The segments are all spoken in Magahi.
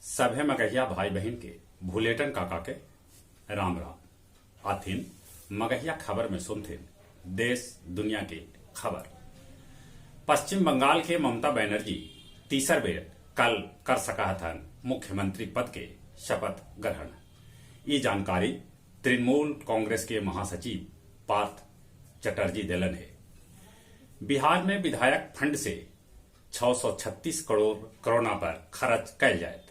सभे मगहिया भाई बहिन के भुलेटन काका के राम राम। आथिन मगहिया खबर में सुनथिन देश दुनिया के खबर। पश्चिम बंगाल के ममता बनर्जी तीसर बेर कल कर सका हथन मुख्यमंत्री पद के शपथ ग्रहण। ये जानकारी तृणमूल कांग्रेस के महासचिव पार्थ चटर्जी देलन है। बिहार में विधायक फंड से 636 करोड़ कोरोना पर खर्च कैल जायत।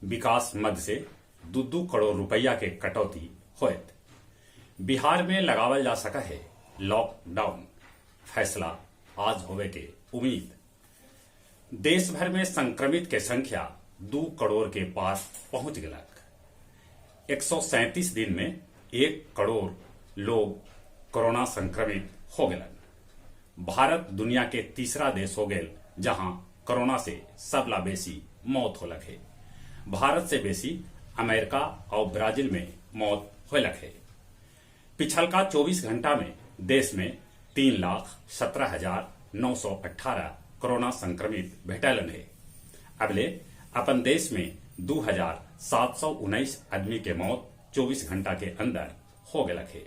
विकास मद से 2-2 करोड़ रुपया के कटौती होयत। बिहार में लगावल जा सका है लॉकडाउन, फैसला आज होवे के उम्मीद। देश भर में संक्रमित के संख्या 2 करोड़ के पास पहुंच गलक। 137 दिन में 1 करोड़ लोग कोरोना संक्रमित हो गलन। भारत दुनिया के तीसरा देश हो गए जहां कोरोना से सबला बेसी मौत होलक है। भारत से बेसी अमेरिका और ब्राजील में मौत होलक है। पिछलका 24 घंटा में देश में 3,17,918 कोरोना संक्रमित भेटलन है। अबले अपन देश में 2,719 आदमी के मौत 24 घंटा के अंदर हो गलक है।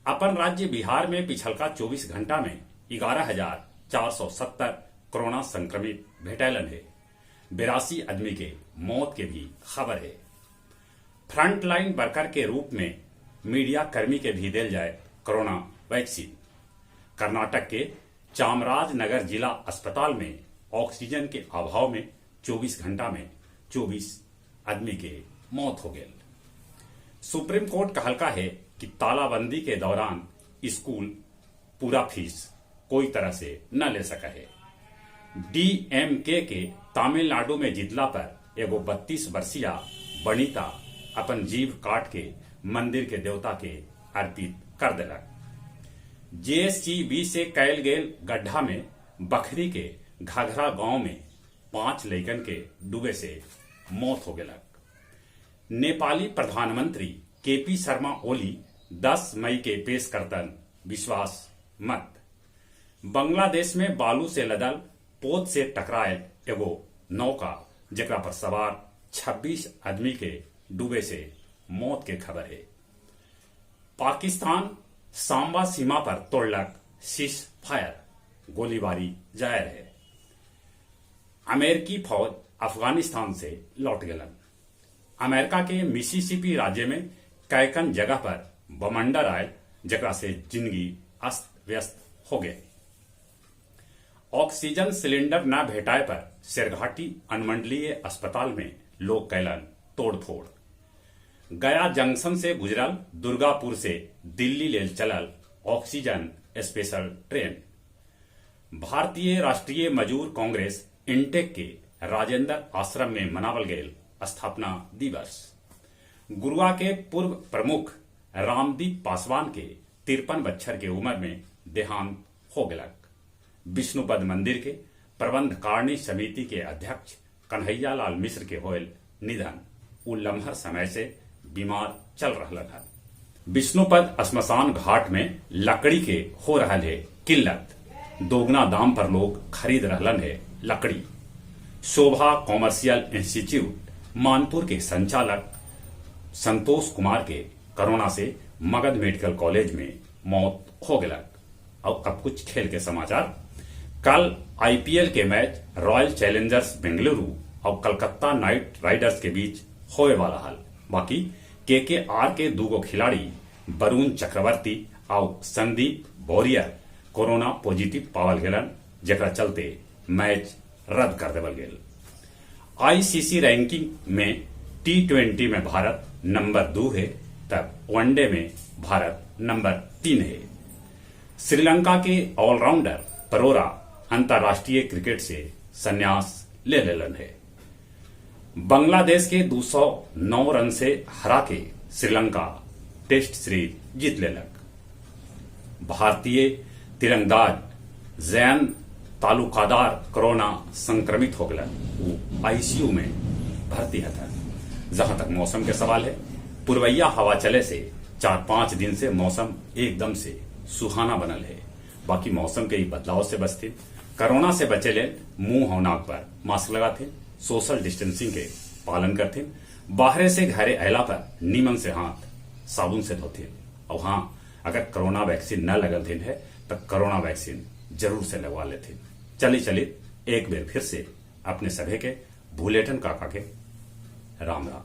अपन राज्य बिहार में पिछलका 24 घंटा में 11,470 कोरोना संक्रमित भेटलन है। 82 आदमी के मौत के भी खबर है। फ्रंटलाइन वर्कर के रूप में मीडिया कर्मी के भी दिल जाए कोरोना वैक्सीन। कर्नाटक के चामराजनगर जिला अस्पताल में ऑक्सीजन के अभाव में 24 घंटा में 24 आदमी के मौत हो गई। सुप्रीम कोर्ट कहलका है कि तालाबंदी के दौरान स्कूल पूरा फीस कोई तरह से न ले सका है। डीएमके के तमिलनाडु में जीतला पर एगो 32 वर्षीय बनीता अपन जीभ काट के मंदिर के देवता के अर्पित कर देलक। जेसीबी से कैल गेल गड्ढा में बखरी के घाघरा गांव में 5 लइकन के डूबे से मौत हो गलक। नेपाली प्रधानमंत्री केपी शर्मा ओली 10 मई के पेश करतन विश्वास मत। बांग्लादेश में बालू से लदल पोत से टकरायल एगो नौका जेकरा पर सवार 26 आदमी के डूबे से मौत के खबर है। पाकिस्तान सांबा सीमा पर तोड़लक सीज फायर, गोलीबारी जारी है। अमेरिकी फौज अफगानिस्तान से लौट गलन। अमेरिका के मिसिसिपी राज्य में कैकन जगह पर बमंडर आयल जकरा से जिंदगी अस्त व्यस्त हो गए। ऑक्सीजन सिलेंडर न भेटाए पर शेरघाटी अनुमंडलीय अस्पताल में लोग कैलन तोड़फोड़। गया जंक्शन से गुजरल दुर्गापुर से दिल्ली लेल चलल ऑक्सीजन स्पेशल ट्रेन। भारतीय राष्ट्रीय मजदूर कांग्रेस इंटेक के राजेंद्र आश्रम में मनावल गेल स्थापना दिवस। गुरुआ के पूर्व प्रमुख रामदीप पासवान के 53 बच्छर के उम्र में देहांत हो गलक। विष्णुपद मंदिर के प्रबंधकारिणी समिति के अध्यक्ष कन्हैया लाल मिश्र के होयल निधन। उ लम्हर समय से बीमार चल रहा था। विष्णुपद श्मशान घाट में लकड़ी के हो रहा है किल्लत, दोगुना दाम पर लोग खरीद रहलन है लकड़ी। शोभा कॉमर्शियल इंस्टीट्यूट मानपुर के संचालक संतोष कुमार के कोरोना से मगध मेडिकल कॉलेज में मौत हो गलक। और अब कुछ खेल के समाचार। कल आईपीएल के मैच रॉयल चैलेंजर्स बेंगलुरु और कलकत्ता नाइट राइडर्स के बीच होए वाला हल। बाकी केकेआर के दूगो खिलाड़ी वरुण चक्रवर्ती और संदीप वॉरियर कोरोना पॉजिटिव पावल गेलन, जेकरा चलते मैच रद्द कर देवल गेल। आईसीसी रैंकिंग में टी20 में भारत नंबर 2 है, तब वनडे में भारत नंबर 3 है। श्रीलंका के ऑलराउंडर परोरा अंतर्राष्ट्रीय क्रिकेट से संन्यास ले लेलन है। बांग्लादेश के 209 रन से हरा के श्रीलंका टेस्ट सीरीज जीत लेलक। भारतीय तीरंदाज जैन तालुकादार कोरोना संक्रमित हो गया, वो आईसीयू में भर्ती है। जहां तक मौसम के सवाल है, पुरवैया हवा चले से 4-5 दिन से मौसम एकदम से सुहाना बनल है। बाकी मौसम के बदलाव से बचते, कोरोना से बचे ले मुंह और नाक पर मास्क लगाते, सोशल डिस्टेंसिंग के पालन करथिन। बाहरे से घरे अयला पर नीमन से हाथ साबुन से धोथिन। और हाँ, अगर कोरोना वैक्सीन न लगल थिन है तो कोरोना वैक्सीन जरूर से लगवा लेथिन। चली चली एक बेर फिर से अपने सभे के भूलेटन काका के राम राम।